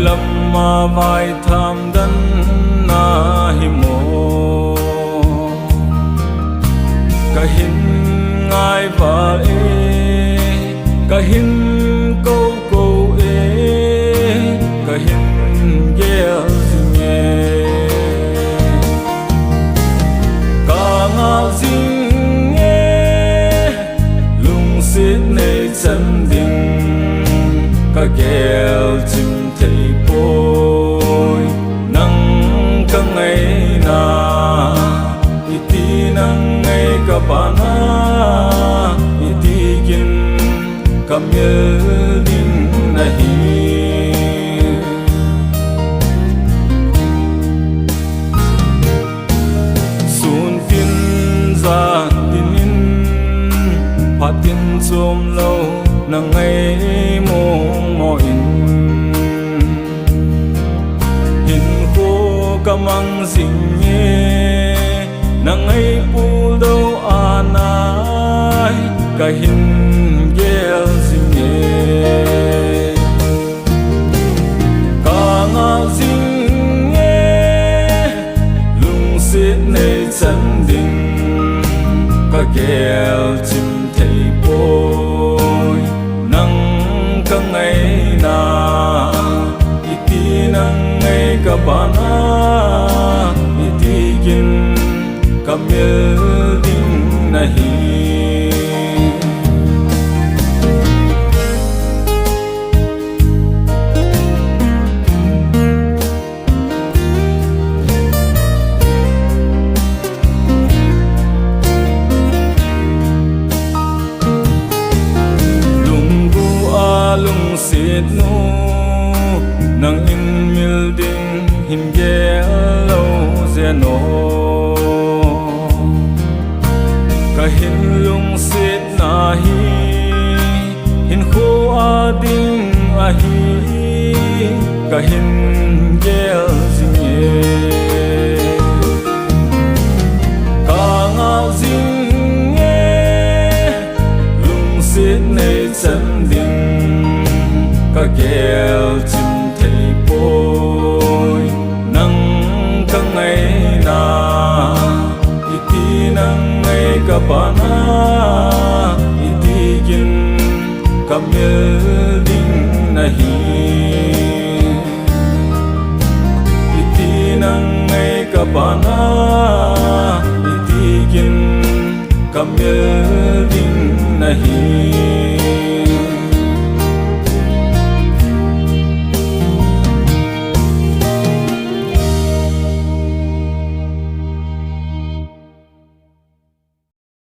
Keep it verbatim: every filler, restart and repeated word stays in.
Lama vaitham dan na hi mo? Kahin ngai val e, kahin kou kou e, kahin gel jing e. Ka ngah jing e, lungset nei chan ding, ka gel chim thei poi. Nang ka ngaina, iti nang ngai ka bana, iti kin ka mil ding na hi. Sun tin jan tin in, phat tin chom lou na ngai mong mong in, hinkho ka mang jing e, na ngai pul dou a nai, kahin gel jing e. Ka ngah jing e, lungset nei chan ding, ka gel chim thei poi. Nang ka ngaina, iti nang ngai ka bana, iti kin ka mil ding na hi. Lunggu a lungset nu, nang in mil ding hin gel lou jeng o. Kahin lungset na hi, hinkho a ding ahi, kahin gel jing e. Ka ngah jing e, lungset nei chan ding, ka gel chim thei poi. Nang ka ngaina, iti nang ngai ka bana, iti kin ka mil ding na hi. Iti nang ngai ka bana, iti kin ka mil ding na hi.